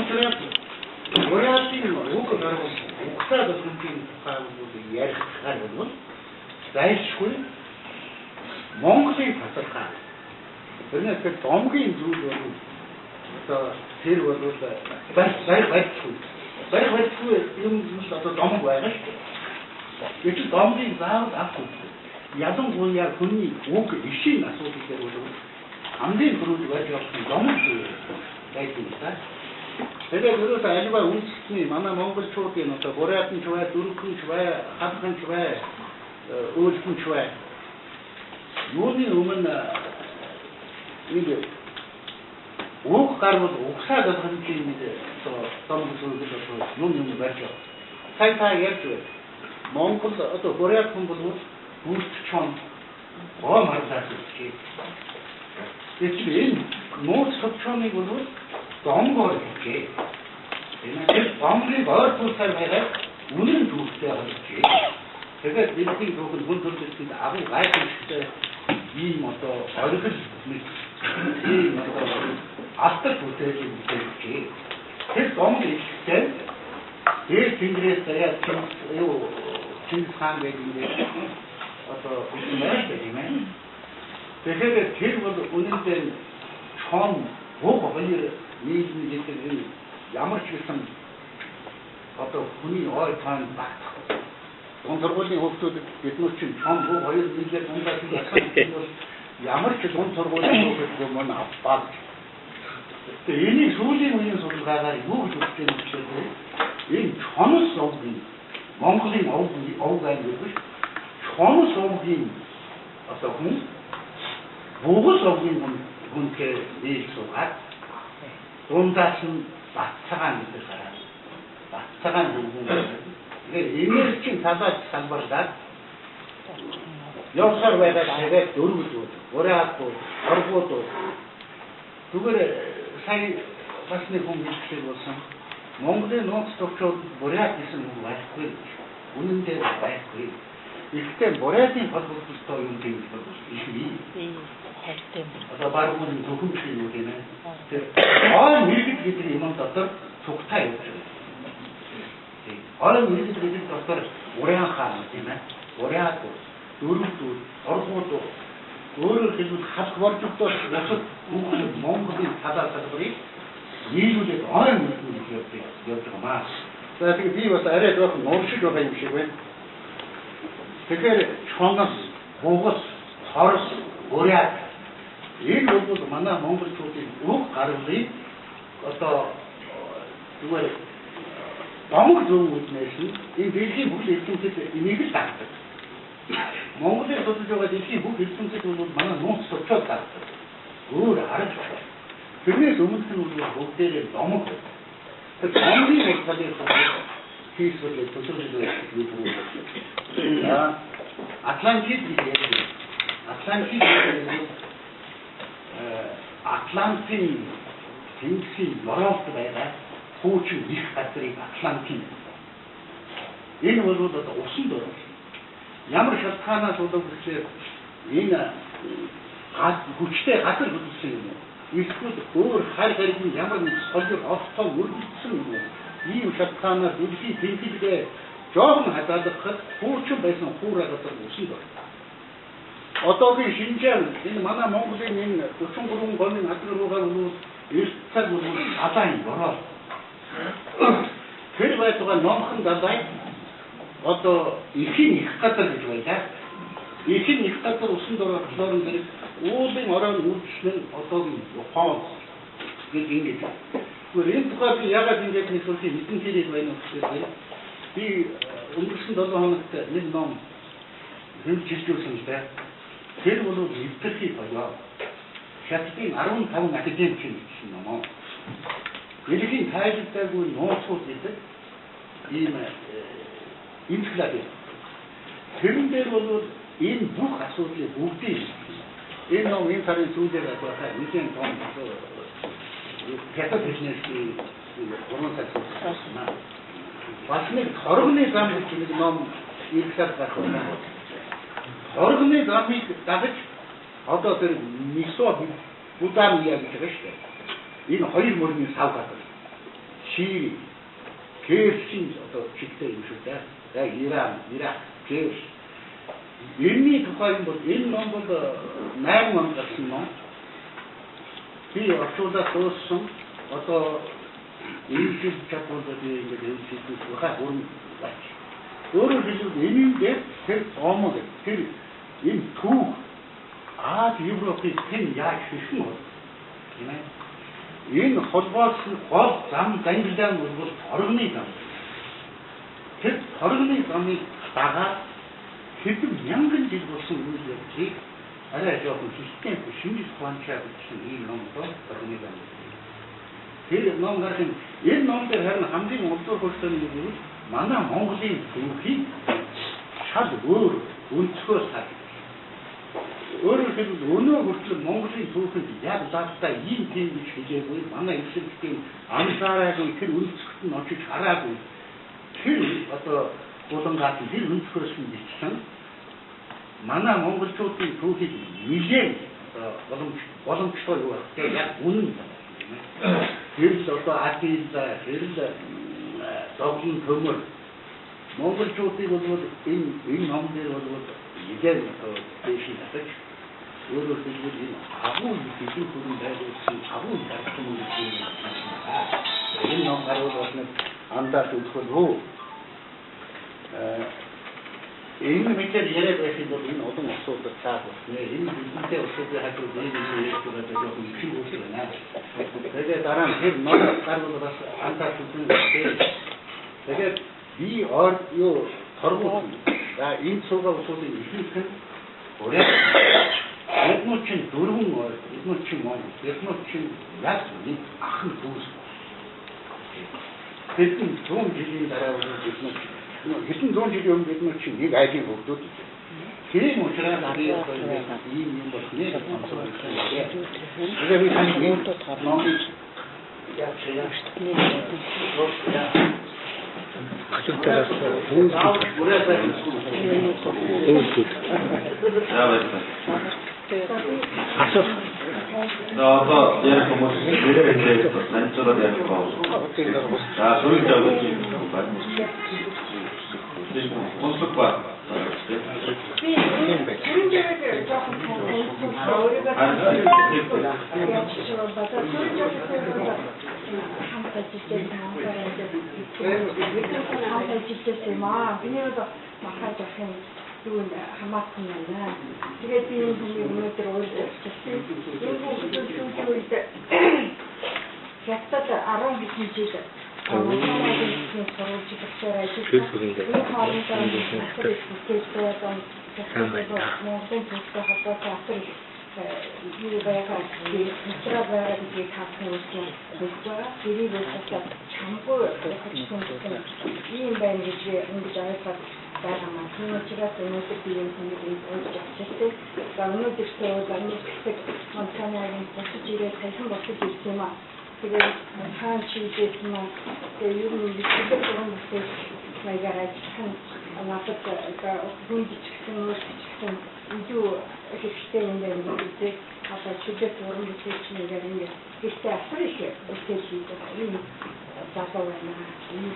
учраас Бурятын уг гарвал угсаа болгоомжийн тухай бол ярихаар бол зайлшгүй Монголын талархаа. Тэрнээс тэр домгийн зүйл бол одоо тэр бол барих барихгүй. Барих барихгүй юм л одоо домог байгаа шүү дээ. Гэвч домгийг заавал авах үгүй. Ялангуяа хүний үг ишийн асуудал дээр бол хамгийн түрүүнд барьж авах нь домог зүйл байдаг юм да. Тэгээд ерөөсөө аливаа үндэстний манай монголчуудын одоо Бурятын ч бай, Дөрвөн ч бай, Халхан ч бай, Өөлхэн ч бай. Юуны өмнө нэг уг гарвал угсаа болгоомжийн нэг одоо домог зүйл одоо юм юм барьж авах. Сая та ярьж байв. Монгол одоо Бурят хүн бол бүрт чон гоо марлаа гэж. Тэгэхээр энэ нууц товчооныг бол домгоор хэлжээ. Энэ домгийг ойртуулсаар байгаа үнэн түүхтэй хэлжээ. Тэгээд бидний түүх нь хүн төрөлхтөнд агуу гайхамшигтай ийм одоо оргил мэт ийм одоо алдар бүтээлийг бүтээлжээ. Тэр домг ихтэй дээр тэнгэрээс даяар юу Чингис хаан гэдэг ингээд одоо хүн байна тийм ээ. Тэгэхээр тэр бол үнэндээ чон буг хоёр нийлнэ гэдэг энэ ямар ч гэсэн одоо хүний ой тоон багтахгүй. Дунд сургуулийн хүүхдүүд бид нар чинь чон буг хоёр нийлээд дундаас нь ятсан бол ямар ч дунд сургуулийн хүүхэд мөн авпаа. Тэгээ энийг сүүлийн үеийн судалгаагаар юу гэж үзэж байгаа юм бэ? Энэ чонос овгийн Монголын овг овг аймаг биш. Чонос овгийн одоо хүн Бугас овгийн хүнтэй нийл суугаад дундаас нь Батцагаан гэдэг гараад Батцагаан хөвгүүн. Тэгээд энээр чинь талаад салбарлаад явсаар байгаа тавиад дөрвөлүүд, бурятууд, оргуудууд зүгээр сая бас нэг хүн хэлчихэл болсон. Монголын нууц төвчүүд бурят гэсэн хүн байхгүй. Үнэн дээр байхгүй. Гэхдээ бурятын холбогдолтой юм тийм бол их бий. Хайртай юм. Одоо баг бүрийн төхөмж юм уу тийм ээ. Тэр ой мэрэгд гэдэг юм дотор цугтаа явж байгаа. Тийм. Ой мэрэгд гэдэг дотор урян хаан тийм ээ. Бурят, дөрөвдүүд, оргууд, өөрөөр хэлбэл халх боржигдоос бусад бүх Монголын талаа салбарыг нийлүүлээд ой мэрэгд явж явж байгаа маа. За тэгээд би бас арай жоохон нууршиж байгаа юм шиг байна. Тэгэхээр чоноос, бугас, хорс, бурят энэ бол манай монголчуудын уг гарвлыг одоо зүгээр домог зөв үднээс нь энэ дэлхийн бүх эрдэмтэд энийг л дагдаг. Монголын судалж байгаа дэлхийн бүх эрдэмтэд бол манай нууц товчоод дагдаг. Өөр арга байна. Тэрнээс өмнөх нь бол бүгдээрээ домог байдаг. Тэр домгийн судалгааны хийсвэр төлөвлөлт юу гэдэг. За Атлантид гэж ярьдаг. Атлантид гэдэг Атлантын тэнгисийн Европт байгаа хуучин их газрыг Атлантын. Энэ бол одоо усан дор. Ямар шалтгаанаас болов гэхээр энэ хүчтэй газар хөдөлсөн юм уу? Эсвэл өөр хар харийн ямар нэг солир офтоо мөргөлдсөн юм уу? Ийм шалтгаанаас дэлхийн тэнхилгээ жоохон хазаалгахад хуучин байсан хуурай газар усан дор. Одоогийн Шинжаан энэ манай Монголын энэ 33 гомын газар руугаа бол эрт цаг бол далайн бороо. Тэр байтугай номхон далай одоо ихэн их газар гэж байлаа. Ихэн их газар усан дор болохоор зэрэг уулын оройн үйлчлэн одоогийн Япон гэж ингэж. Тэгвэл энэ тухай би ягаад ингэж нэг зүйлийг мэдэн хэрэг байна вэ гэхээр би өнгөрсөн 7 хоногт нэг ном хэмжилжүүлсэн л дээ. Тэр бол эвтэрхий боёо. Хятадын 15 академик гэсэн ном. Дэлхийн тайлбарлаагүй нууцуд гэдэг ийм энциклопеди. Тэрэн дээр бол энэ бүх асуудлыг бүгдийг энэ ном энэ сарын сүүлээр байхаа нэгэн том хятад хэлнээс 3 сар суусан. Бас нэг торгоны зам гэж нэг ном эх сар гарах байна. Торгоны замыг дагаж одоо тэр Мисо Будамия гэж байгаа шүү дээ. Энэ хоёр мөрний сав газар. Сири, Персийн одоо чигтэй юм шүү дээ. Яг Иран, Ирак, Перс. Энэний тухай юм бол энэ ном бол 8 онд гарсан ном. Би орчуулаад дууссан. Одоо энэ жил чадвал би ингээд хэлж байгаа бүрэн бач. Өөрөөр хэлбэл энэ дээр тэр омог тэр энэ түүх Аз Европыг хэн яаж хэрхэн бол тийм ээ. Энэ холбоос нь гол зам зангилдаан бол торгоны зам. Тэр торгоны замыг дагаад хэдэн мянган жил болсон үйл явдлыг арай жоохон системтэй шинжих ухаанчаа бичсэн ийм ном доо торгоны зам. Тэр ном гарах юм. Энэ ном дээр харин хамгийн улдуур хуультай нь юу гэвэл манай Монголын түүхийг шал өөр өнцгөөс харж. Өөрөөр хэлбэл өнөө хүртэл Монголын түүхэнд яг лаадтай ийм тийм гэж хэлээгүй. Манай эвсэлтийн анзаараагүй тэр өнцгт нь очиж хараагүй. Тэр одоо булангаад тэр өнцгөөс нь бичсэн. Манай монголчуудын түүхийг нэлээд одоо боломжтой юу байх вэ? Яг үнэн. Тэр л одоо Атила, тэр л зовлон төмөр монголчуудыг бол энэ ном дээр бол нэлээд одоо дээшээ татаж өөрөөр хэлбэл энэ агуу дэлхийн хүрэн байгуулсан агуу зарчим гэдэг юм. Энэ ном гарвал бол нэг андаас үзэх бол энэ мэдээр яриад байх юм бол энэ олон улсуудад цаах болно. Энэ бидэнтэй улсуудын хажуу нэг нэг ярьж байгаа жоохон их үүс байна. Тэгээд дараа нь тэр ном гарвал бас андаас үзэн. Тэгээд би ор юу торгууд. За энэ цугаа улсуудын ихэнх нь бурят. Эднүү чинь дөрвөн ой, эднүү чинь Монгол, эднүү чинь яг нэг ахын дүүс. Хэдэн зуун жилийн дараа бол эднүү хэдэн зуун жилийн өмнө эднүү чинь нэг айлын хөгжүүд. Тийм учраас би одоо ийм юм бол нэг сонсох хэрэгтэй. Тэгээ би тань энэ номыг яаж Галуутаараас өвөлгүүд. За баярлалаа. Асуух. За одоо ярих хүмүүс нэрээ танилцуулаад ярих баа. За сүүлийн жавж байна. Онцлог ба. Би түрүүн дээр жоохон өөрийгөө хамт ажиллаж хамт ажиллаж юм аа. Миний бол махаж авах юм юу хамаатан байна. Тэгээд би энэ хүний өнөөдөр уулзсан. Энэ хүмүүс сүүлийн үед хятад 10 хэдэн жил Монголын сурвалжлагчаар ажилласан. Энэ хоорондоо асар их бүтээл байсан. Монголын түүхтэй холбоотой асар их юу байгаа материал байгаа гэдгийг та бүхэн өөрсдөө мэдж байгаа. Тэрийг өөрсдөө чамгүй хожсон гэсэн ийм байна гэж ингэж ойлгоод байгаа маа. Тийм учраас өнөөдөр би энэ хүнийг уулзаж авчихсан. За өнөөдөртөө бол хэсэг Монтанагийн босож ирээд саяхан босож ирсэн юм аа. Тэгээд хаан чийдсэн маа. Тэгээд ер нь бичлэг зураг бүтээл маягаар ажиллах нь надад одоо хүнд ч гэсэн өөрт ч гэсэн илүү хэрэгтэй юм байна гэдэг одоо чиглэл зураг бүтээлч маягаар ингээд гэхдээ асар их бүтээл хийж байгаа ийм залуу байна. Ийм